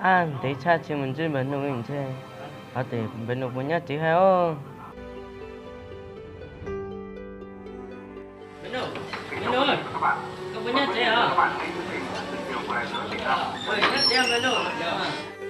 Ab, ntev tshaj tsis mus ntsib npawg Nuj ntshe, hov tias npawg Nuj puas nyob tsev hab os? Npawg Nuj, npawg Nuj, koj puas nyob tsev os? Nyob tsev npawg Nuj.